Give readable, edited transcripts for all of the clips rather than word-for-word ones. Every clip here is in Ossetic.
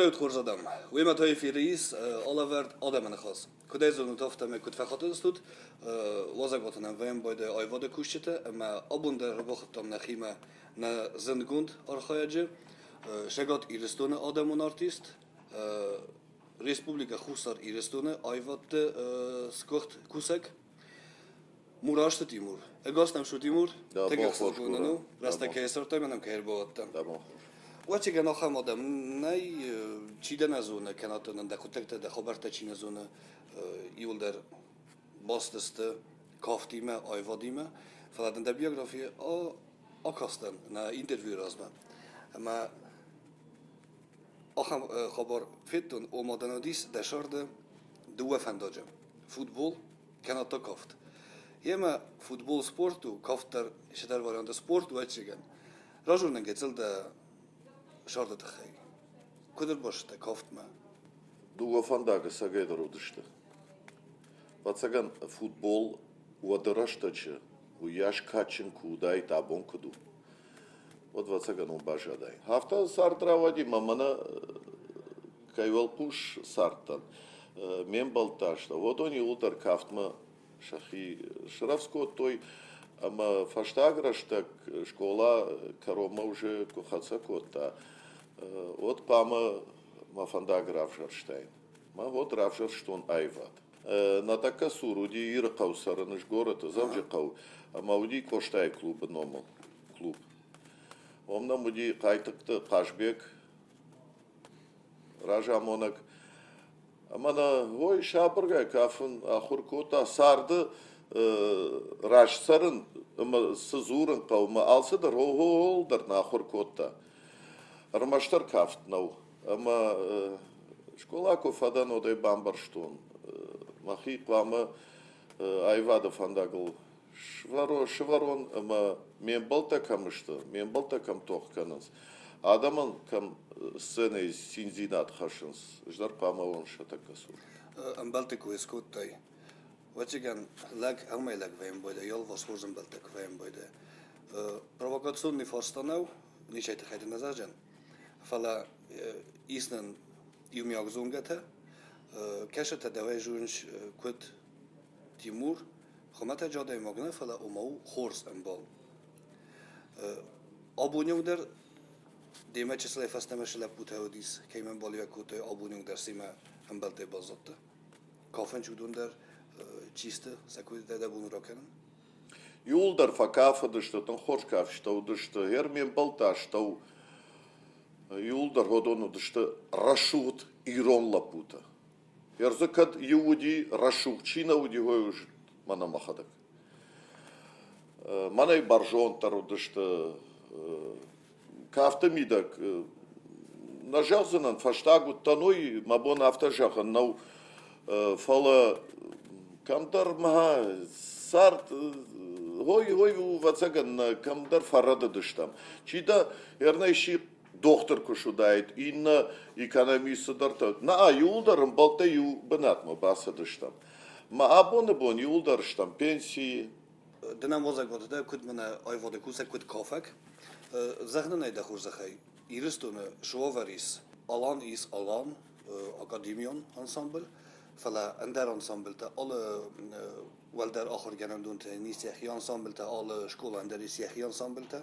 Изӕрӕй хорз адӕм! Уемӕ та эфиры ис алӕвӕрд адӕмы ныхас. Куыдӕй зонут, афтӕмӕй куыд фӕхатыдыстут, уазӕгуаты нӕм вӕййӕм байдайы аивады кусджытӕ ӕмӕ абон дӕр ӕрбахуыдтам нӕхимӕ нӕ зындгонд архайӕджы, Цӕгат Ирыстоны адӕмон артист, Республикӕ Хуссар Ирыстоны аивӕдты сгуыхт кусӕг Мурасты Тимур. Ӕгас нӕм су, Тимур. Тынг ӕхсызгон нын у, рӕстӕг кӕй ссардтай ӕмӕ нӕм кӕй ӕрбауадтӕ. Ӕвӕццӕгӕн ахӕм адӕм нӕй, чи дӕ нӕ зоны, кӕнӕ та нын дӕ хъуыддӕгтӕ, дӕ хабӕрттӕ чи нӕ зоны, иуылдӕр баст сты кафтимӕ, аивадимӕ. Фӕлӕ дын дӕ биографи акастӕн нӕ интервьюйы размӕ. Ӕмӕ ахӕм хабар федтон, ома дын уыдис дӕ сӕрды дыууӕ фӕндаджы: футбол кӕнӕ та кафт. Емӕ футбол спорт у, кафт дӕр цыдӕр варианты спорт у, ӕцӕгӕн. Разонӕн гыццыл дӕ сӕрды тыххӕй. Куыд ӕрбацыдтӕ кафтмӕ? Дыууӕ фӕндагы цӕгӕйдӕр уыдысты. Ӕвӕццӕгӕн, футбол уӕды рӕстӕджы уыйас кадджын куы уыдаид, абон куыд у, уӕд, ӕвӕццӕгӕн, уым баззадаин. Афтӕ цард рауади мӕ мӕнӕ кӕй уӕлхъус цардтӕн, ме мбӕлттӕ сты, уыдон иууылдӕр кафтмӕ сӕхи срӕвдз кодтой ӕмӕ фӕстаг рӕстӕг скъола кӕронмӕ уже куы хӕццӕ кодта, уӕд хъуамӕ мӕ фӕндаг равзӕрстаин. Мӕ уӕд равзӕрстон аивад. Нӕ тӕккӕ цур уыди Ирыхъӕу цӕрыны горӕты Дзӕуджыхъӕу ӕмӕ уыди Къостайы клубы номыл клуб. Уым нӕм уыди Хъайтыхъты Хъазбег, разамонӕг. Ӕмӕ нӕ ой сабыргай кафын ахуыр кодта царды раст цӕрын ӕмӕ цы дзурын хъӕуы, ӕмӕ алцыдӕр охо дӕр нӕ ахуыр кодта. Ӕрмӕстдӕр кафт нӕу. Ӕмӕ скъола куы фӕдӕн, уӕд ӕй бамбӕрстон, мӕхи хъуамӕ аивады фӕндагыл сывӕрон ӕмӕ ме мбӕлттӕ кӕм сты, ме мбӕлттӕ кӕм тох кӕнынц, адӕмӕн кӕм сценӕйы циндзинад хӕссынц, ӕз дӕр хъуамӕ уон сӕ тӕккӕ цур. Ӕмбӕлтты кой скодтай. Ӕвӕццӕгӕн, лӕг ӕмӕ лӕг вӕййын байдайы, алыварс хорз ӕмбӕлттӕ куы вӕййын байдайы. Провокационный фарста нӕу, ницӕй тыххӕй дын нӕ зӕгъдзӕн, фӕлӕ ис нын иумиаг зонгӕтӕ, кӕсӕтӕ дӕуӕй зоныс куыд Тимур хуымӕтӕджы адӕймаг нӕ, фӕлӕ ома у хорз ӕмбал. Абонӕй дӕр демӕ чысылӕй фӕстӕмӕ цы лӕппутӕ уыдис, кӕимӕ ӕмбалиуӕг кодтой, абонӕй дӕр семӕ ӕмбӕлттӕй баззадтӕ. Кафӕн уыдон дӕр чи сты, сӕ кой дӕ бон ракӕнын? Иуылдӕр фӕкафыдысты, тынг хорз кафджытӕ уыдысты. Гъер ме мбӕлттӕ астӕу иуылдӕр уыдон уыдысты рӕсугъд ирон лӕппутӕ. Ӕрдзы кӕд иу уыди, рӕсугъд чи нӕ уыди, уый мӕнӕ мӕхӕдӕг. Мӕнӕй бӕрзонддӕр уыдысты кафты мидӕг. Нӕ зӕгъдзынӕн, фӕстаг уыдтӕн, уый мӕ бон афтӕ зӕгъын нӕу, фӕлӕ кӕмдӕр ма цард ой, ой, ӕвӕццӕгӕн, кӕмдӕр фӕрӕдыдыстӕм. Чи дӕ, ӕрнӕй сси дохтыр куы суыдаид, иннӕ экономист цыдӕртӕ. Нӕ, иууылдӕр ӕмбӕлттӕ иу бынатмӕ бацыдыстӕм. Мӕ абоны бон иууылдӕр стӕм пенсийы. Ды нӕм уазӕгуаты дӕ, куыд мӕнӕ аивады кусӕг, куыд кафӕг. Зӕгъ нын ӕй дӕ хорзӕхӕй, Ирыстоны суавӕр ис, Алан ис Алан, академион ансамбль, фӕлӕ ӕндӕр ансамбльтӕ алы уӕлдӕр ахуыргӕнӕндонты ис йӕхи ансамбльтӕ, алы скъолайӕн дӕр ис йӕхи ансамбльтӕ.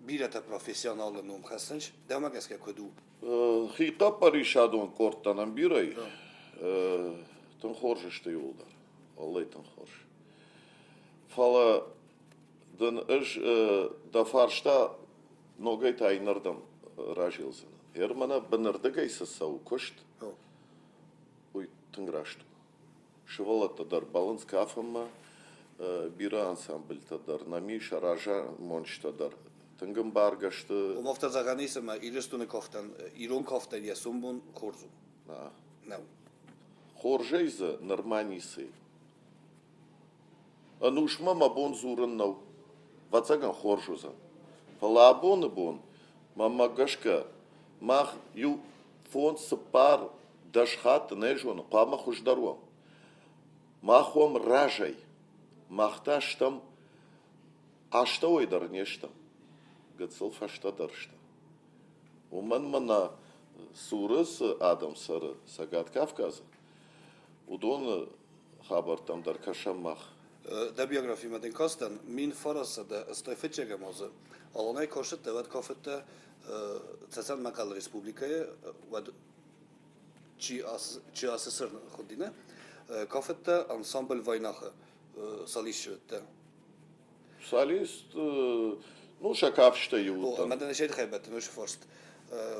Бирӕтӕ профессионалы ном хӕссынц. Дӕумӕ гӕсгӕ куыд у? Хихъӕппӕрисадон къордтӕ нӕм бирӕ и. Тынг хорз сты иууылдӕр. Уӕллӕй тынг хорз. Фӕлӕ дын ӕз дӕ фарста ногӕй та иннӕрдӕм разилдзынӕн. Гъер мӕнӕ бынырдыгӕй цы цӕуы куыст, уый тынг раст у. Сывӕллӕттӕ дӕр бӕллынц кафынмӕ, бирӕ ансамбльтӕ дӕр нӕм ис, разамонджытӕ дӕр тынг ӕмбаргӕ сты. Уым афтӕ зӕгъӕн ис, ӕмӕ Ирыстоны кафтӕн, ирон кафтӕн йӕ сомбон хорз у? Нӕ. Нӕу. Хорзӕй дзы нырма ницы и. Ӕнусмӕ мӕ бон дзурын нӕу. Ӕвӕццӕгӕн, хорз уыдзӕн. Фӕлӕ абоны бон, мӕнмӕ гӕсгӕ, мах иу фондз-цыппар 10 хатты нӕ зоны, хъуамӕ хуыздӕр уӕм. Мах уӕм разӕй, мах та стӕм астӕуӕй дӕр не стӕм, гыццыл фӕстӕдӕр стӕм. Уымӕн мӕнӕ Цуры цы адӕм цӕры Цӕгат Кавказы, уыдоны хабӕрттӕм дӕр кӕсӕм мах. Дӕ биографимӕ дын кастӕн, 1985 азы Аланӕй кастыдтӕ, уӕд кафыдтӕ Цӕцӕн-Мӕхъӕлы республикӕйы, уӕд чи АССР хуыди, нӕ? Кафыдтӕ ансамбль Вайнахы солист уыдтӕ. Солист, ну, сӕ кафджытӕ иу уыдтӕн. Ӕмӕ дын ӕз хайбӕттын уыцы фарст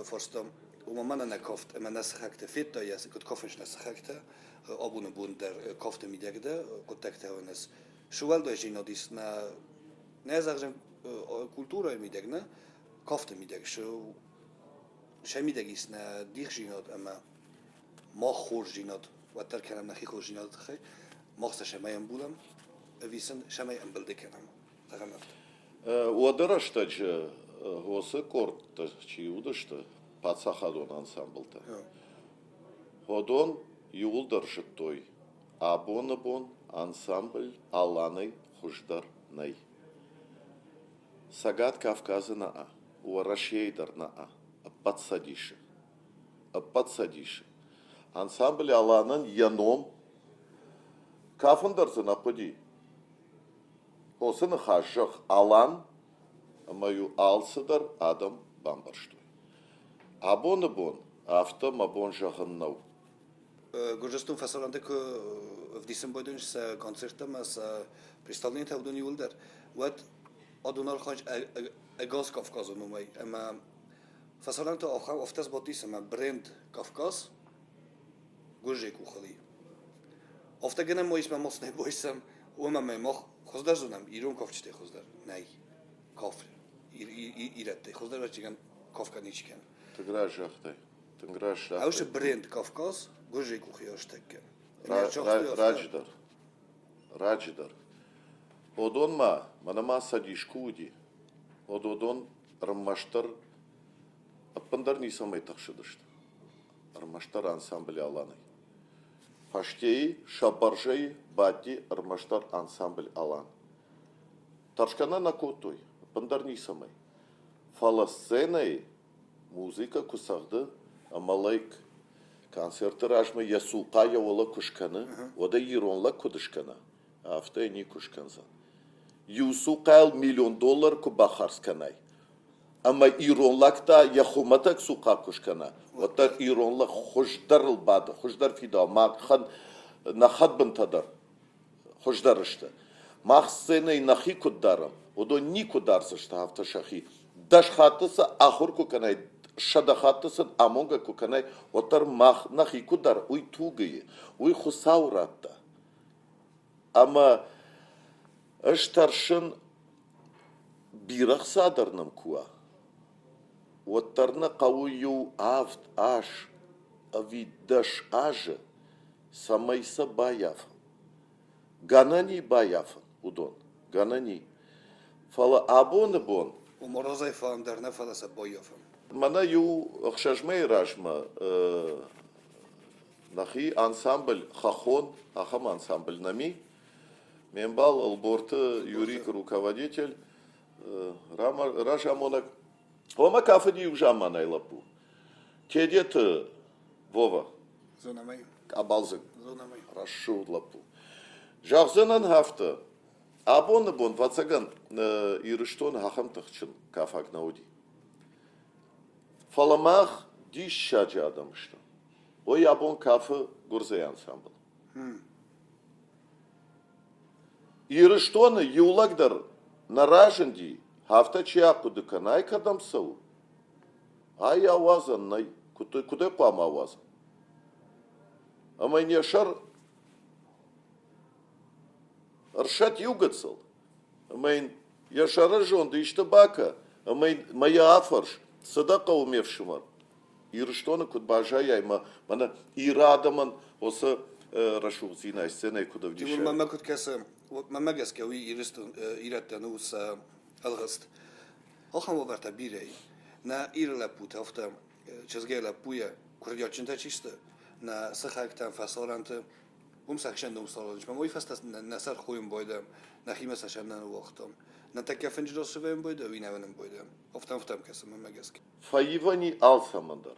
фарстам. Уымӕ мӕнӕ нӕ кафт ӕмӕ нӕ сыхӕгтӕ федта, йӕ куыд кафынц нӕ сыхӕгтӕ, абоны бон дӕр кафты мидӕг дӕ хъуыддӕгтӕ уыныс. Сывӕллон зинад ис нӕ, нӕ зӕгъзӕн культурӕйы мидӕг, нӕ кафты мидӕг. Сӕ мидӕг ис нӕ дихдзинад ӕмӕ мах хорздзинад, уӕддӕр кӕнӕм нӕхи хорздзинады тыххӕй, мах сӕ цӕмӕй ӕмбулӕм, ӕви сын цӕмӕй ӕмбылды кӕнӕм, зӕгъӕм афтӕ. Уӕды рӕстӕджы уыцы къордтӕ чи уыдысты, паддзахадон ансамблтӕ, уыдон иууылдӕр зыдтой, абоны бон ансамбль Алан-ӕй хуыздӕр нӕй. Цӕгат Кавказы нӕ, Уӕрӕсейы дӕр нӕ, ӕппӕт Цӕдисы. Ӕппӕт Цӕдисы. Ансамбль Аланӕн йӕ ном кафын дӕр дзы нӕ хъуыди. Уыцы ныхас зӕгъ Алан, ӕмӕ-иу алцыдӕр адӕм бамбӕрстой. Абоны бон афтӕ мӕ бон зӕгъын нӕу. Гуырдзыстон фӕсарӕнты куы ӕвдисын байдайынц сӕ концерттӕ ӕмӕ сӕ представлениетӕ уыдон иууылдӕр, уӕд адон архайынц ӕгас Кавказы номӕй. Ӕмӕ фӕсарӕнты ахӕм афтӕ сбадтис, ӕмӕ бренд Кавказ гуырдзыйы къухыл и. Афтӕ гӕнӕн ма ис, мӕ мах нӕ байсӕм, уымӕн ӕмӕ мах хуыздӕр зонӕм, ирон кафджытӕй хуыздӕр нӕй. Каф ирӕттӕй хуыздӕр ӕвӕццӕгӕн кафгӕ ничи кӕны. Тынг раст загътай. Тынг раст загътай. Аусы бренд Кавказ гуырдзыйы къухы ӕрстӕккӕ. Раджы дӕр. Раджы дӕр. Уыдон ма, мӕнӕ ма цӕдис куы уыди, уӕд уыдон ӕрмӕстдӕр ӕппындӕр ницӕмӕй тыхсыдысты. Ӕрмӕстдӕр ансамбль Алан-ӕй. Фӕстейы сӕ бӕрзӕйы бадти ӕрмӕстдӕр ансамбль Алан. Тӕрсгӕ нӕ нӕ кодтой, ӕппындӕр ницӕмӕй. Фӕлӕ сценӕйы музыкӕ куы цӕгъды ӕмӕ лӕг концерты размӕ йӕ цухъа йӕ уӕлӕ куы скӕны, уӕд ӕй ирон лӕг куыд скӕна, афтӕ йӕ никуы скӕндзӕн. Иу цухъайыл миллион доллар куы бахардз кӕнай, ӕмӕ ирон лӕг та йӕ хуымӕтӕг цухъа куы скӕна, уӕддӕр ирон лӕг хуыздӕрыл бады, хуыздӕр фидауы, махӕн нӕ хӕдбынтӕ дӕр хуыздӕр сты. Мах сценӕйы нӕхи куыд дарӕм, уыдон никуы дардзысты афтӕ сӕхи. 10 хатты сӕ ахуыр куы кӕнай, 100 хатты сын амонгӕ куы кӕнай, уӕддӕр мах нӕхи куыд дарӕм, уый тугы и, уый Хуыцау радта. Ӕмӕ ӕз тӕрсын, бирӕ хца дӕр нӕм куы уа, уӕддӕр нӕ хъӕуы иу авд аз ӕви 10 азы, цӕмӕй сӕ баййафӕм. Гӕнӕн и баййафӕн уыдон, гӕнӕн и. Фӕлӕ абоны бон... Уымӕ разӕй фӕлӕ дӕр нӕ, фӕлӕ сӕ баййафӕм. Мӕнӕ иу ӕхсӕз мӕйы размӕ нӕхи ансамбль «Хӕххон», ахӕм ансамбль нӕм и. Ме мбал Ӕлборты Юрик руководитель, разамонӕг. Омӕ кафыди иу заманай лӕппу. Тедеты Вова. Зонӕмӕй. Къабалдзыг. Зонӕмӕй. Рӕсугъд лӕппу. Зӕгъдзӕнӕн афтӕ, абоны бон, ӕвӕццӕгӕн, Ирыстоны ахӕм тыхджын кафӕг нӕ уыди. Фӕлӕ мах диссаджы адӕм стӕм. Ой, абон кафы гуырдзыйы ансамбль. Ирыстоны иу лӕг дӕр нӕ разынди, афтӕ чи ахъуыды кӕна, ай кӕдӕм цӕуы? Ай ауадзӕн нӕй. Куыд ӕй хъуамӕ ауадзӕм? Ӕмӕ йын йӕ сӕр ӕрсӕтт иу гыццыл, ӕмӕ йын йӕ сӕры зонд исты бакӕ, ӕмӕ йын мӕ йӕ афӕрс, цы дӕ хъӕуы, ме фсымӕр? Ирыстоны куыд баззайай, мӕ мӕнӕ Иры адӕмӕн уыцы рӕсугъддзинад сценӕйы куыд ӕвдисай. Тимур, мӕнмӕ куыд кӕсы, мӕнмӕ гӕсгӕ уый Ирыстон ирӕттӕн у сӕ ӕлгъыст. Ахӕм уавӕртӕ бирӕ и. Нӕ Иры лӕппутӕ афтӕ чызгӕй лӕппуйӕ курдиатджынтӕ чи сты, нӕ сыхӕгтӕм, фӕсарӕнты, уым сӕ хсӕн ном саразынц. Мӕ уый фӕстӕ нӕ сӕр хойын байдайӕм, нӕхимӕ сӕ сӕр нӕ ныууагътам. Нӕ тӕккӕ фынджы раз сывӕйын байдайӕм, уый нӕ уынын байдайӕм. Афтӕ афтӕ кӕсы мӕнмӕ гӕсгӕ. Фӕивӕн и алцӕмӕн дӕр.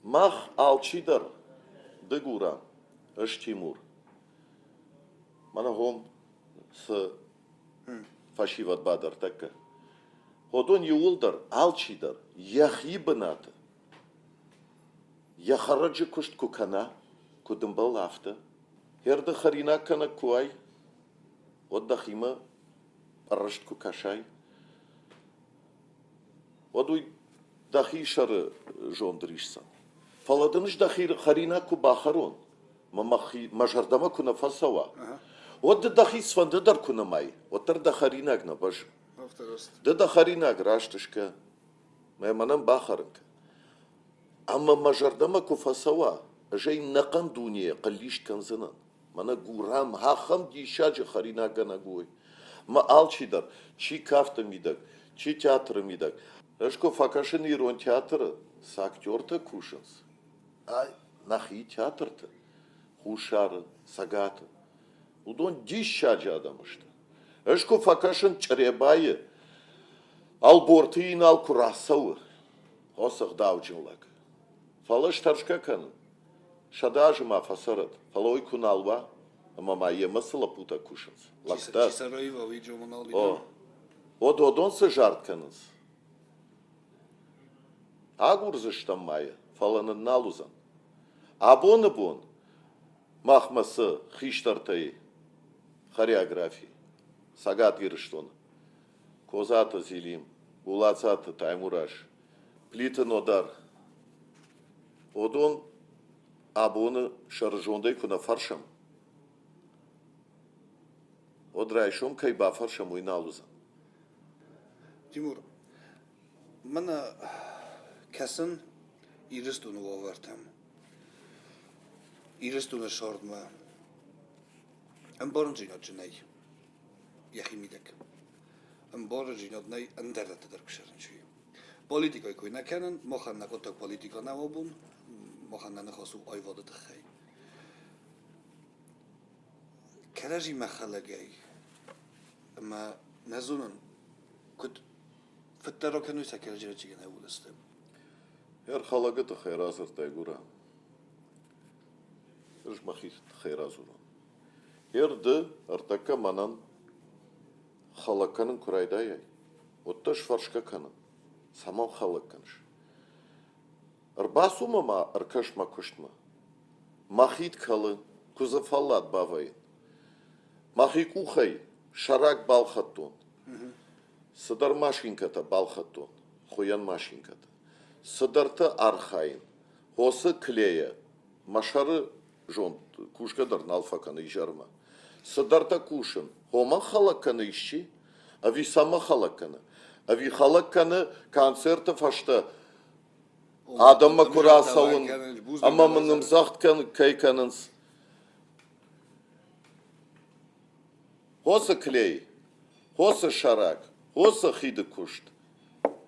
Мах алчидӕр Дыгурӕн, ӕз Тимур. Мӕнӕ хом цы фӕсивӕд бады ӕртӕккӕ. Уыдон иууылдӕр, алчидӕр йӕхи бынаты йӕ хӕрӕджы куыст куы кӕна, куыд ӕмбӕлы, афтӕ. Хӕрды хӕринаг кӕнӕг куы уай, уӕд дӕхимӕ пъӕррӕст куы кӕсай, уӕд уый дӕхи сӕры зонд рисдзӕн. Фӕлӕ дын ӕз дӕхи хӕринаг куы бахӕрон, мӕ зӕрдӕмӕ куы нӕ фӕцӕуа, уӕд ды дӕхи цыфӕнды дӕр куы нымай, уӕддӕр дӕ хӕринаг нӕ бӕззы. Ды дӕ хӕринаг раст скӕ, мӕ мӕнӕн бахӕрын кӕ. Ӕмӕ мӕ зӕрдӕмӕ куы фӕцӕуа, ӕз ӕй нӕхъӕн дунейӕ хъыллист кӕндзынӕн. Мӕнӕ Гурам ахӕм диссаджы хӕринаггӕнӕг уой. Мӕ алчидӕр, чи кафты мидӕг, чи театры мидӕг. Ӕз куы фӕкӕсын ирон театры, цы актертӕ кусынц, ай, нӕхи театрты, Хуссары, Цӕгаты, уыдон диссаджы адӕм сты. Ӕз куы фӕкӕсын Чъребайы, Ӕлборты Инал куы рацӕуы, о сыгъдауджын лӕг. Фӕлӕ ӕз тӕрсгӕ кӕнын, 100 азы ма фӕцӕрӕд, фӕлӕ уый куы нал уа, ӕмӕ ма йемӕ цы лӕппутӕ кусынц, лӕгтӕ. О, уӕд уыдон цы зард кӕнынц? Агурдзыстӕм ма йӕ, фӕлӕ нын нал уыдзӕн. Абоны бон махмӕ цы хистӕртӕй хореографи Цӕгат Ирыстоны Козаты Зелим, Гулацаты Таймураз, Плиты Нодар, уыдон абоны сӕрызондӕй куы нӕ фӕрсӕм, уӕд райсом кӕй бафӕрсӕм, уый нал уыдзӕн. Тимур, мӕнӕ кӕсын Ирыстоны уавӕртӕм, Ирыстоны сӕрдмӕ ӕмбарындзинад дзы нӕй йӕхимидӕг. Ӕмбарындзинад нӕй ӕндӕр рӕтты дӕр куы сӕрынчы. Политикӕй кой нӕ кӕнын, махӕн нӕ хъуыддаг политикӕ нӕу абон, махӕн нӕ ныхас у аивады тыххӕй. Кӕрӕдзимӕ хӕлӕгӕй ӕмӕ нӕ зонын, куыд фыддӕр кӕной сӕ кӕрӕдзирӕджы нӕ уыдысты. Ӕрхӕлӕгы тыххӕй радзырдтай Гурам. Ӕз мӕхи тыххӕй радзурон. Ӕрды ӕртӕккӕ мӕнӕн хӕлӕг кӕнын куы райдайай, уӕд дӕ сфӕрсгӕ кӕнын, цӕмӕн хӕлӕг кӕныс? Ӕрбацу ма ӕркӕс мӕ куыстмӕ. Мӕ хид кӕлы, куыдзы фӕллад бавӕййын. Мӕхи къухӕй сӕрак балхӕдтон. Цыдӕр машинкӕтӕ балхӕдтон, хуыйӕн машинкӕтӕ. Цыдӕртӕ архайын. Хосы клейӕ мӕ сӕры зонд кусгӕ дӕр нал фӕкӕны изӕрмӕ. Цыдӕртӕ кусын, хомӕ хӕлӕг кӕны исчи? Ӕви цӕмӕ хӕлӕг кӕны? Ӕви хӕлӕг кӕны концерты фӕстӕ адӕммӕ куы рацӕуын ӕмӕ мын ӕмдзӕгъд кӕй кӕнынц? Хосы клей, хосы сӕрак, хосы хиды куыст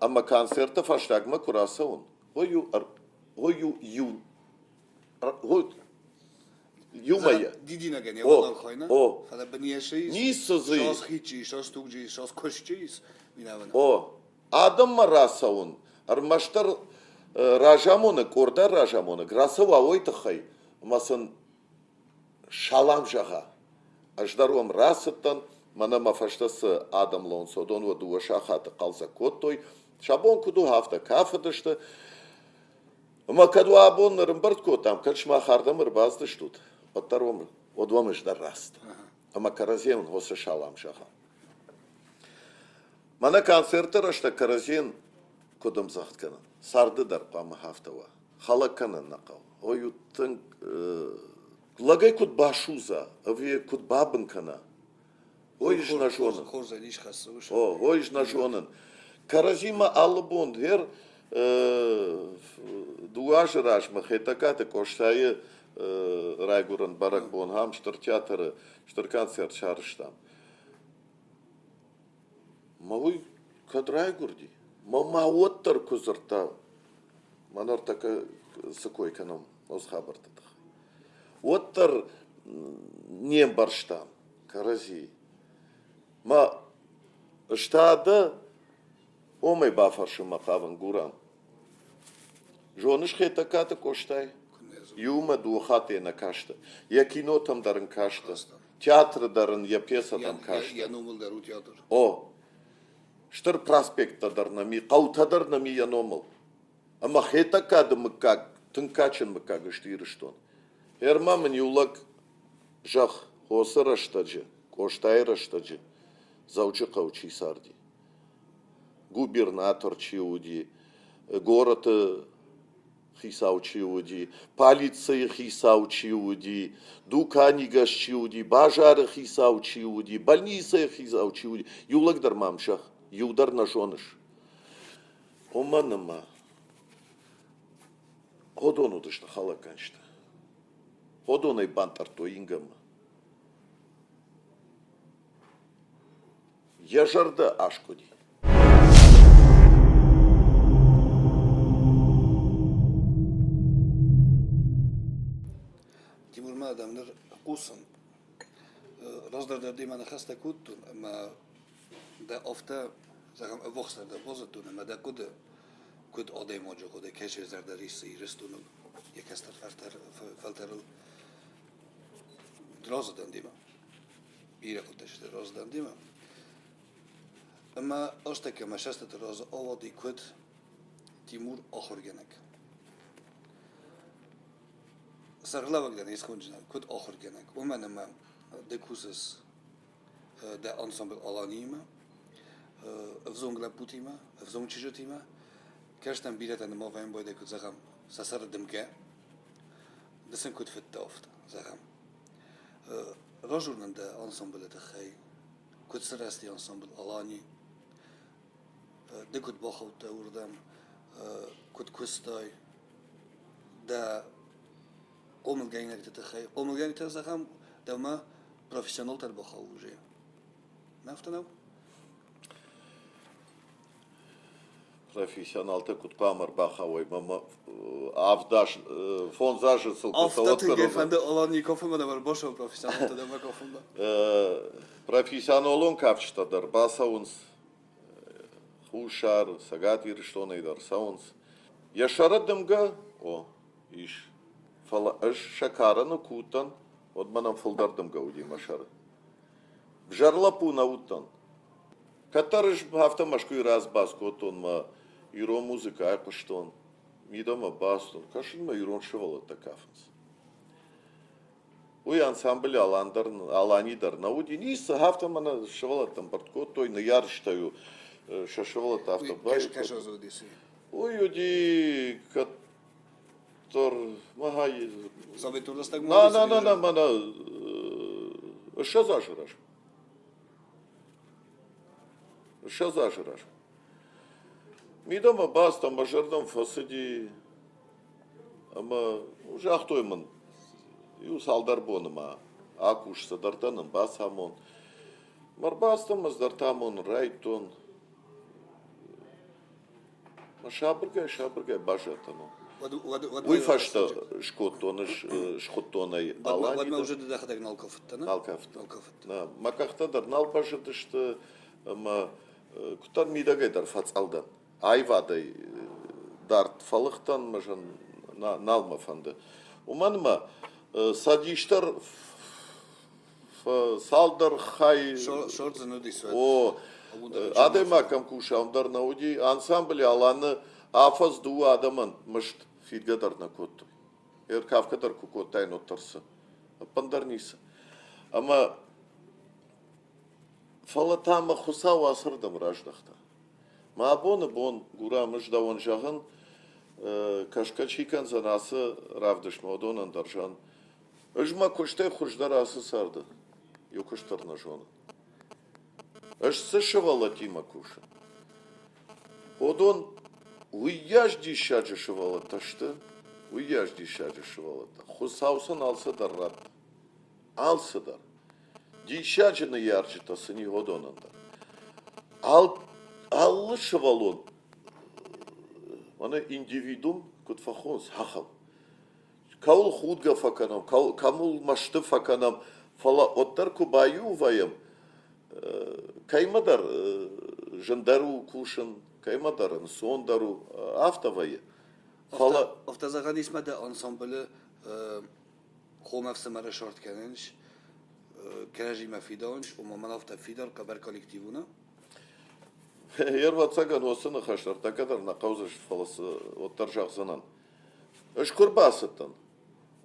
ӕмӕ концерты фӕстагмӕ куы рацӕуын, уый у иу иумӕйӕ. Дидинӕгӕн йӕ уӕлӕ хойна, фӕлӕ бынӕсы ис, ницы дзы ис. Хичи ис, тугджи ис, куысджи ис. О, адӕммӕ рацӕуын, ӕрмӕстдӕр разамонӕг, къордӕн разамонӕг рацӕуа уой тыххӕй, ӕмӕ сын салам зӕгъа. Ӕз дӕр уӕм рацыдтӕн, мӕнӕ мӕ фӕстӕ цы адӕм лӕууынц, уыдон уӕ дыууӕ сахаты хъӕлдзӕг кодтой. Сӕ бон куыд у, афтӕ кафыдысты. Ӕмӕ кӕд уӕ абон ӕрӕмбырд кодтам, кӕд сымах ардӕм ӕрбацыдыстут, уӕддӕр уӕм, уӕд уӕм ӕз дӕр рацыдтӕн. Ӕмӕ кӕрӕдзийӕн уыцы салам зӕгъӕм. Мӕнӕ концерты рӕстӕг кӕрӕдзийӕн куыд ӕмдзӕгъд кӕнӕм, царды дӕр хъуамӕ афтӕ уа. Хӕлӕг кӕнын нӕ хъӕуы. Ой, у тынг лӕгӕй куыд басудза, ӕви куыд бабын кӕна, ой, ӕз нӕ зонын. Хорзӕй ис хӕссы. О, ой, ӕз нӕ зонын. Кӕрӕдзимӕ алы бон дӕр дыууӕ азы размӕ Хетӕгкаты Къостайы райгуырӕн бӕрӕгбон ам стыр театры стыр концерт сарӕзтам. Мӕ уый кӕд райгуырди? Мӕ ма уӕддӕр куы дзырдта, мӕ ныртӕккӕ цы кой кӕнӕм, уыцы хабӕртты тыххӕй. Уӕддӕр не мбӕрстам кӕрӕдзийы. Мӕ стадӕ уымӕй бафӕрсынмӕ хъавын Гурам. Зоныс Хетӕгкаты Къостай? Иумӕ дыууӕ хатты йӕ нӕ касты. Йӕ кинотӕм дӕр ын касты. Театры дӕр ын йӕ пьесӕтӕм касты. Йӕ номыл дӕр у театр. О, стыр проспекттӕ дӕр нӕм и, хъӕутӕ дӕр нӕм и йӕ номыл. Ӕмӕ Хетӕгкаты мыггаг тынг кадджын мыггаг сты Ирыстон. Ӕрма мын иу лӕг зӕгъ, хосы рӕстӕджы, Къостайы рӕстӕджы Дзӕуджыхъӕуы чи царди, губернатор чи уыди, горӕты хицау чи уыди, полицийы хицау чи уыди, дуканигӕс чи уыди, базары хицау чи уыди, больницӕйы хицау чи уыди, иу лӕг дӕр мӕм зӕгъ, иу дӕр нӕ зоныс. Уымӕн ӕмӕ Ходон уыдысты хӕлӕггӕнджытӕ. Ходонӕй бантъӕрдтой ингӕнмӕ. Йӕ зӕрдӕ аскъуыди. Тимурмӕ адӕм ныр хъусын. Раздӕр дӕр демӕ ныхӕстӕ кодтон ӕмӕ дӕ афтӕ, зӕгъӕм, ӕввахсдӕр дӕ базыдтон ӕмӕ дӕ хъуыды, куыд адӕймаджы хъуыды, кӕцы зӕрдӕ риссы Ирыстоныл, йӕ кӕстӕр фӕлтӕрыл. Разы дӕн демӕ. Бирӕ хъуыддаджыты разы дӕн демӕ. Ӕмӕ азтӕккӕ мӕ сӕстыты разы ауади куыд Тимур ахуыргӕнӕг. Сӕргълӕууӕг дӕн исхонджынӕн, куыд ахуыргӕнӕг, уымӕн ӕмӕ ды кусыс дӕ ансамбль Аланиимӕ, ӕвзонг лӕппутимӕ, ӕвзонг чызджытимӕ. Кӕстӕн бирӕтӕ нымавӕйын байдайы, куыд зӕгъӕм, сӕ сӕры дымгӕ. Ды сын куыд фыдтӕ, афтӕ, зӕгъӕм. Разур нын дӕ ансамблы тыххӕй, куыд сырӕзти ансамбль Алани, ды куыд бахаудтӕ уырдӕм, куыд куыстай, дӕ хъомылгӕнинӕгты тыххӕй. Хъомылгӕнинӕгтӕ зӕгъӕм, дӕумӕ профессионалтӕ ӕрбахауы уже. Афтӕ нӕу? Профессионалтӕ куыд хъуамӕ ӕрбахауой мӕ авдаз, фондз азы сыл куы Афтӕ тынг ӕй фӕнды Алан Никофымӕ дӕр ӕрбацӕуын профессионалтӕ дӕр кафынмӕ. Профессионалон кафджытӕ дӕр бацӕуынц Хуссар, Цӕгат Ирыстонӕй дӕр цӕуынц. Йӕ сӕры дымгӕ, о, ис. Фӕлӕ ӕз сӕ карӕны куы уыдтӕн, уӕд мӕнӕн фылдӕр дымгӕ уыди мӕ сӕры. Взӕр лӕппу нӕ уыдтӕн. Кӕддӕр ӕз афтӕ Мӕскуыйы разбас кодтон мӕ ирон музыкӕ айхъуыстон, мидӕмӕ бацыдтон, кӕсын мӕ ирон сывӕллӕттӕ кафынц. Уый ансамбль Алан дӕр, Алани дӕр нӕ уыди. Ницы, афтӕ мӕнӕ сывӕллӕттӕ ӕмбырд кодтой, ныййарджытӕ-иу сӕ сывӕллӕттӕ афтӕ баиу Уый уыди кӕддӕр Советон рӕстӕг На, на, на, на, мӕнӕ 20 азы размӕ. 20 азы размӕ. Мидӕмӕ бацыд мӕ зӕрдӕм фӕцыди ӕмӕ загътой мын, иу цалдӕр боны ма акус, цыдӕртӕ нын бацамон. Мӕ ӕрбацыдтӕн ӕмӕ цыдӕртӕ амонын райдыдтон. Сабыргай-сабыргай баззадтӕн. Уый фӕстӕ скодтон, схуыдтон ӕй Алани. Уӕдмӕ уже ды дӕхӕдӕг нал кафыдтӕ, Нал кафыдтӕн. Мӕ къӕхтӕ дӕр нал баззадысты ӕмӕ куыддӕр мидӕгӕй дӕр фӕцъӕл дӕн. Аивадӕй дард фӕлыгътӕн, мӕ нал мӕ фӕнды. Уымӕн ӕмӕ цӕдисдӕр цалдӕр хай. О, адӕймаг кӕм куса, уым дӕр нӕ уыди. Ансамбль Аланы афӕдз дыууӕ адӕмӕн мызд фидгӕ дӕр нӕ кодтой. Ӕркафгӕ дӕр куы кодтаин, уӕддӕр цы? Ӕппындӕр ницы. Ӕмӕ фӕлӕ та мӕ Хуыцау ацырдӕм раздӕхта. Мӕ абоны бон Гурам ӕз дӕуӕн зӕгъын, кӕсгӕ чи кӕндзӕн ацы равдыстмӕ, уыдонӕн дӕр зӕгъын, Ӕз мӕ куыстӕй хуыздӕр ацы царды иу куыст дӕр нӕ зонын. Ӕз цы сывӕллӕттимӕ кусын, уыдон уыйас диссаджы сывӕллӕттӕ сты, уыйас диссаджы сывӕллӕттӕ. Хуыцау сын алцыдӕр радта. Алцыдӕр. Диссаджы ныййарджытӕ сын и уыдонӕн дӕр. Алы сывӕллон, мӕнӕ индивидуум куыд фӕхонынц, ахӕм. Кӕуыл худгӕ фӕкӕнӕм, кӕмыл мӕсты фӕкӕнӕм, фӕлӕ уӕддӕр куы баиу вӕййӕм, кӕимӕдӕр зындӕр у кусын, кӕимӕдӕр ӕнцондӕр у, афтӕ вӕййы. Фӕлӕ Афтӕ зӕгъӕн ис, мӕ дӕ ансамблы хом ӕфсымӕры сарт кӕнынц, кӕрӕдзимӕ фидауынц, ома мӕн афтӕ фидар хъӕбӕр коллектив у, нӕ? Ӕрвӕццӕгӕн уыцы ныхас ӕртӕккӕ дӕр нӕ хъӕудзысты, фӕлӕ цы уӕддӕр зӕгъдзынӕн. Ӕз куы рбацыдтӕн,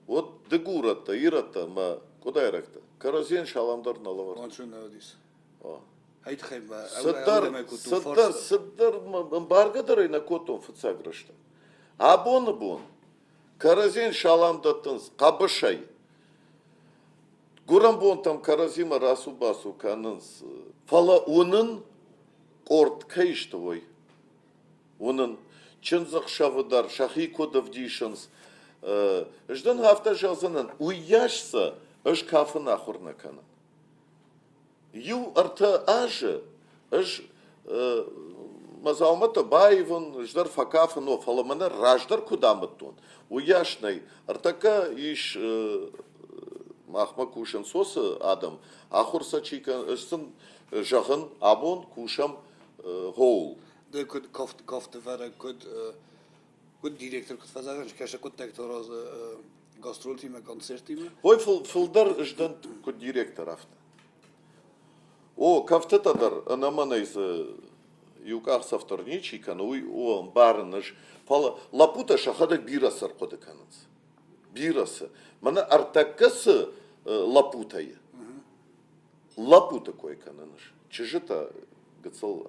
уӕд дыгурӕттӕ, ирӕттӕ ӕмӕ къуыдайрӕгтӕ кӕрӕдзийӕн салам дӕр нӕ лӕвӕрдтой. Уанцон нӕ уыдис. О. Ай тыххӕй ма Цыдӕр, цыдӕр, цыдӕр ӕмбаргӕ дӕр ӕй нӕ кодтон фыццаг рӕстӕг. Абоны бон кӕрӕдзийӕн салам дӕттынц хъӕбысӕй. Гуырӕнбонтӕм кӕрӕдзимӕ рацу-бацу кӕнынц, фӕлӕ уынын къорд кӕй сты, уый. Уынын, чындзӕхсӕвы дӕр сӕхи куыд ӕвдисынц. Ӕз дын афтӕ зӕгъдзынӕн, уыйас сӕ ӕз кафын ахуыр нӕ кӕнын. Иу ӕртӕ азы ӕз мӕ дзаумӕттӕ баивын, ӕз дӕр фӕкафын, о, фӕлӕ мӕнӕ раздӕр куыд амыдтон, уыйас нӕй. Ӕртӕккӕ ис махмӕ кусынц уыцы адӕм, ахуыр сӕ чи кӕны, ӕз сын зӕгъын, абон кусӕм хоуыл. Ды куыд кафтывӕрӕг, куыд куыд директор куыд фӕзӕгъынц, кӕсы хъуыддӕгты раз гастрольтимӕ, концерттимӕ? Ой, фылдӕр ӕз дӕн куыд директор, афтӕ. О, кӕфтытӕ дӕр ӕнӕмӕнӕй дзы иу къахдзӕф дӕр ничи кӕны, уый о, ӕмбарын ӕз. Фӕлӕ лӕппутӕ сӕхӕдӕг бирӕ цы ӕрхъуыды кӕнынц. Бирӕ цы. Мӕнӕ ӕртӕккӕ цы лӕппутӕ и, лӕппуты кой кӕнын ӕз. Чызджытӕ гыццыл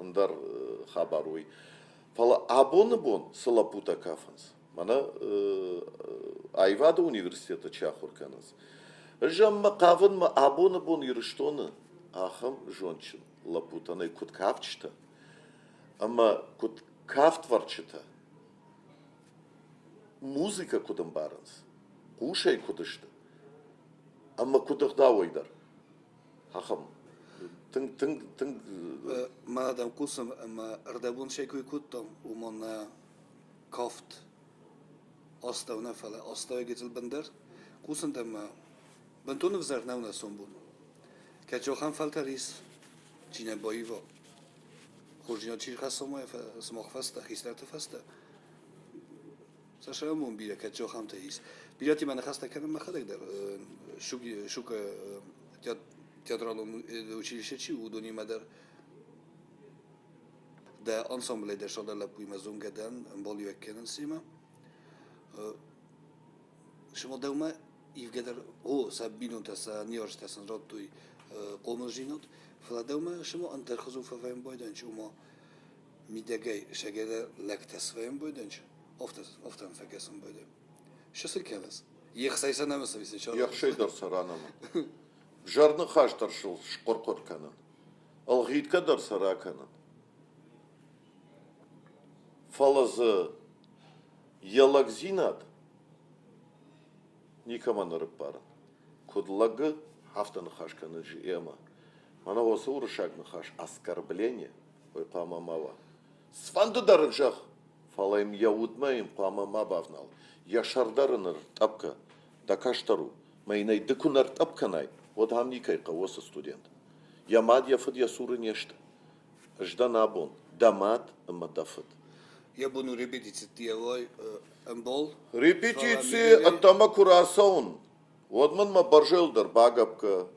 ӕндӕр хабар уый. Фӕлӕ абоны бон цы лӕппутӕ кафынц, мӕнӕ аивады университеты чи ахуыр кӕнынц, ӕз ӕм мӕ хъавын мӕ абоны бон Ирыстоны ахӕм зондджын лӕппутӕ нӕй, куыд кафджытӕ ӕмӕ куыд кафтвӕрчытӕ, музыкӕ куыд ӕмбарынц, хъусӕй куыд сты ӕмӕ куыд ӕгъдауӕй дӕр. Ахӕм тынг, тынг, тынг. Мӕ адӕм хъусӕм ӕмӕ ӕрдӕбон сӕ кой кодтам, уымӕн нӕ кафт астӕу нӕ, фӕлӕ астӕуӕй гыццыл бындӕр. Хъусын дӕм ма бынтон ӕвзӕр нӕу нӕ сомбон. Кӕд ахӕм фӕлтӕр ис, чи нӕ баива, хорздзинад чи рхӕсса сымах фӕстӕ, хистӕрты фӕстӕ, Сӕ бон бирӕ кӕд ахӕмтӕ ис. Бирӕтимӕ ныхӕстӕ кӕнын мӕхӕдӕг дӕр. Щука театралон училище чи у, уыдонимӕ дӕр. Дӕ ансамблӕй дӕр цалдӕр лӕппуимӕ зонгӕ дӕн, ӕмбалиуӕг кӕнын семӕ. Сымах дӕумӕ ивгӕ дӕр, о, сӕ бинонтӕ сӕ ныййарджытӕ сын радтой хъомылдзинад, фӕлӕ дӕумӕ сымах ӕндӕрхуызон фӕвӕййын байдайынц, ома мидӕгӕй сӕгӕдӕ лӕгтӕ свӕййын байдайынц, афтӕ фӕкӕсын байдайы. Шы цы кӕныс? Ехсӕй сӕ нӕмыс ӕви цы? Ехсӕй дӕр сӕ ранӕмын. Взӕр ныхас дӕр сыл схъуыр-хъуыр кӕнын. Ӕлгъитгӕ дӕр сӕ ракӕнын. Фӕлӕ дзы йӕ лӕгдзинад никӕмӕн ӕрыппарын. Куыд лӕгы, афтӕ ныхас кӕнын ӕмӕ мӕнӕ уыцы уырыссаг ныхас оскорбление уый хъуамӕ ма уа. Цыфӕнды дӕр ын зӕгъ, фӕлӕ йын йӕ удмӕ йын хъуамӕ ма бавнал. Йӕ сӕр дӕр ын ӕртъӕпп кӕ. Дӕ кӕстӕр у. Мӕ йын ӕй ды куы нӕ ртъӕпп кӕнай, уӕд ам никӕй хъӕуы уыцы студент. Йӕ мад, йӕ фыд йӕ цуры не сты. Ӕз дӕн абон дӕ мад ӕмӕ дӕ фыд. Йӕ бон у репетици уай ӕмбал. Репетици ӕддӕмӕ куы рацӕуын, уӕд мын мӕ бӕрзӕйыл дӕр багӕпп кӕ,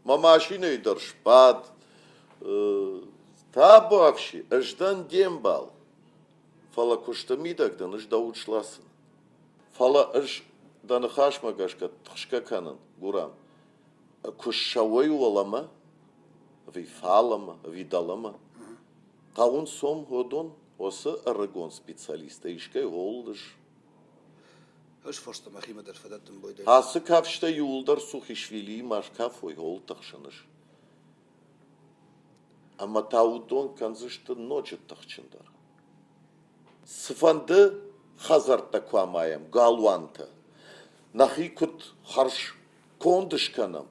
мӕ машинӕйы дӕр сбад. Табуафси, ӕз дӕн де мбал, фӕлӕ куысты мидӕг дын ӕз дӕ уд сласын. Фӕлӕ ӕз дӕ ныхасмӕ гӕсгӕ тыхсгӕ кӕнын, Гурам. Куы ссӕуой уӕлӕмӕ, ӕви фалӕмӕ, ӕви дӕлӕмӕ, хъӕуын сом уыдон уыцы ӕрыгон специалисттӕ искӕй холлыс. Ӕз фӕстӕ мӕхимӕ дӕр фӕдӕттын байдайын. Ацы кафджытӕ иууылдӕр Сухишвилийы ма скафой, холлты хсӕн ис. Ӕмӕ та уыдон кӕндзысты ноджы тыхджындӕр. Цыфӕнды хӕдзӕрттӕ куы амайӕм, галуантӕ, нӕхи куыд хӕрз конд скӕнӕм,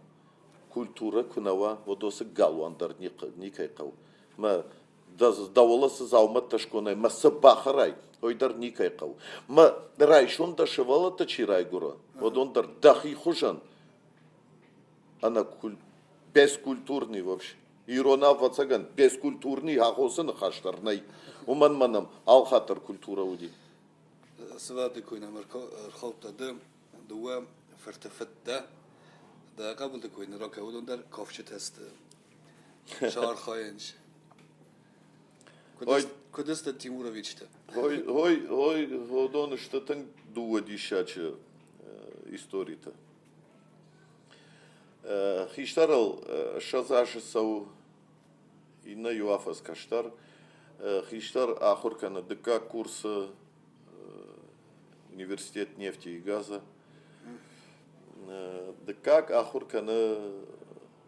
культурӕ куы нӕ уа, уӕд уыцы галуан дӕр никӕй хъӕуы. Мӕ дӕуыл цы дзаумӕттӕ сконай, мӕ цы бахӕрай, уый дӕр никӕй хъӕуы. Мӕ райсом дӕ сывӕллӕттӕ чи райгуыра, уыдон дӕр дӕхи хуызӕн ӕнӕ бескультурный вообще. Ирон ӕвӕццӕгӕн бескультурный ахосы ныхас дӕр нӕй. Уымӕн мӕнӕн алхатт дӕр культурӕ уыди. Сывӕрды кой нӕм ӕрхаудта ды, дыууӕ фырты фыдтӕ. Дӕ хъӕбулты кой нӕ ракӕ, уыдон дӕр кафджытӕ сты. Сӕ архайынц. Куыд сты Тимуровичтӕ? Ой, ой, ой, уыдон сты тынг дыууӕ диссаджы историтӕ. Хистӕрыл 20 азы цӕуы, иннӕ иу афӕдз кӕстӕр. Хистӕр ахуыр кӕны дыккаг курсы университет нефти и газа. Дыккаг ахуыр кӕны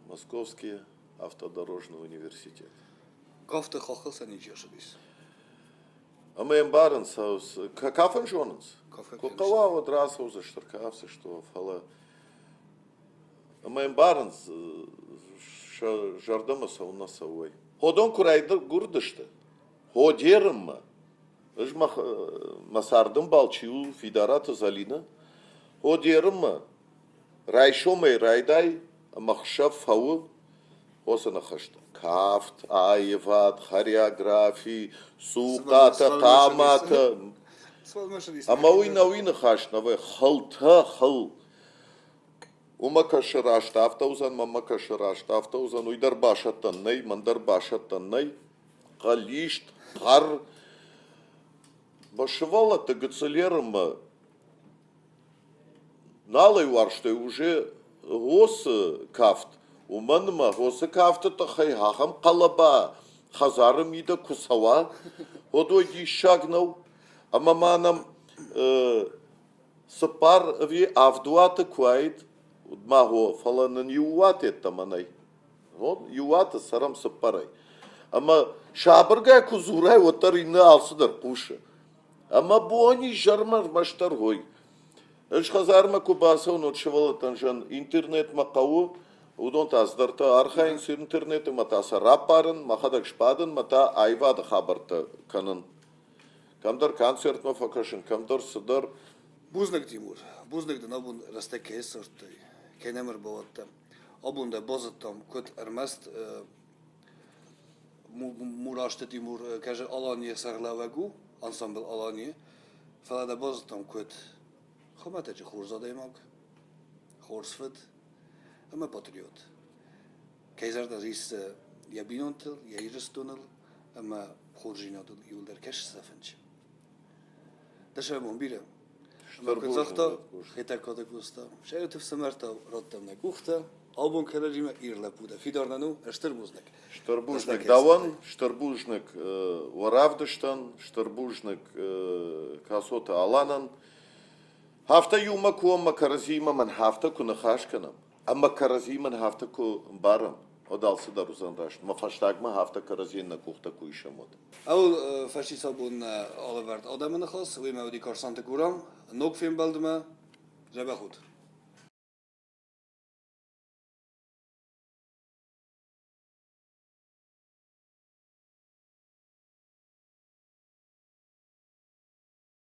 Московский автодорожный университет. Кафты хохыл сӕ ничи ӕрцыдис. Ӕмӕ ӕмбарынц, кафын зонынц. Куы хъӕуа, уӕд рацӕудзысты, ӕркафдзысты, фӕлӕ ӕмӕ ӕмбарынц, сӕ зӕрдӕмӕ цӕуылнӕ цӕуой. Ходон куы райгуырдысты, Ходерынмӕ, ӕз мӕ цардӕмбал чи у, Фидараты Залинӕ, Ходерынмӕ райсомӕй райдай ӕмӕ хсӕв фӕуы Уыцы ныхӕстӕ: кафт, аивад, хореографи, цухъатӕ, хъаматӕ. Ӕмӕ уый нӕуи ныхас нӕ вӕййы, хылтӕ, хыл. Уымӕ кӕсы раст, афтӕ уыдзӕн, мӕнмӕ кӕсы раст, афтӕ уыдзӕн, уый дӕр басӕттӕн нӕй, мӕн дӕр басӕттӕн нӕй. Хъӕлист, хъӕр. Мӕ сывӕллӕтты гыццылерынмӕ Нал ӕй уарзтой уже Росы кафт, уымӕн ӕмӕ Росы кафты тыххӕй ахӕм хъӕлӕба хӕдзары мидӕг куы цӕуа, уӕд уый диссаг нӕу. Ӕмӕ ма нӕм цыппар ӕви авд уаты куы уаид, уӕд ма гъо, фӕлӕ нын иу уат йеддӕмӕ нӕй. Иу уаты цӕрӕм цыппарӕй. Ӕмӕ сабыргай куы дзурай, уӕддӕр иннӕ алцыдӕр хъусы. Ӕмӕ бон-изӕрмӕ ӕрмӕстдӕр уый. Ӕз хӕдзармӕ куы бацӕуын, уӕд сывӕллӕттӕн зӕгъын, интернет мӕ хъӕуы, уыдон та цыдӕртӕ архайынц интернеты, мӕ та сӕ раппарын, мӕхӕдӕг сбадын, мӕ та аивады хабӕрттӕ кӕнын. Кӕмдӕр концертмӕ фӕкӕсын, кӕмдӕр цыдӕр. Бузныг, Тимур. Бузныг дын абон рӕстӕг кӕй ссардтай, кӕй нӕм ӕрбауадтӕ. Абон дӕ базыдтам, куыд ӕрмӕст Мурасты Тимур кӕсы Аланийы сӕргълӕууӕг у, ансамбль Алани, фӕлӕ дӕ базыдтам куыд хуымӕтӕджы хорз адӕймаг, хорз фыд ӕмӕ патриот. Кӕй зӕрдӕ риссы йӕ бинонтыл, йӕ Ирыстоныл ӕмӕ хорздзинадыл иуылдӕр кӕсы сӕ фынчы. Дӕ сӕрмон бирӕ. Ӕмӕ куыд загъта Хетӕгкаты Къоста, сӕйраты ӕфсымӕртау радтам нӕ къухтӕ, абон кӕрӕдзимӕ Ир лӕппу дӕ фидар нӕ у, стыр бузныг. Стыр бузныг дӕуӕн, стыр бузныг уӕ равдыстӕн, стыр бузныг Касоты Аланӕн. Афтӕ иумӕ куы уӕм ӕмӕ кӕрӕдзиимӕ мӕн афтӕ куы ныхас кӕнӕм, ӕмӕ кӕрӕдзиимӕ афтӕ куы ӕмбарӕм, уӕд алцыдӕр уыдзӕн раст. Мӕ фӕстагмӕ афтӕ кӕрӕдзийӕн нӕ къухтӕ куы исӕм, уӕд. Ауыл фӕсисабон алӕвӕрд адӕмы ныхас, уыимӕ уыди Карсанты Гурам. Ног фембӕлдмӕ дзӕбӕх ут!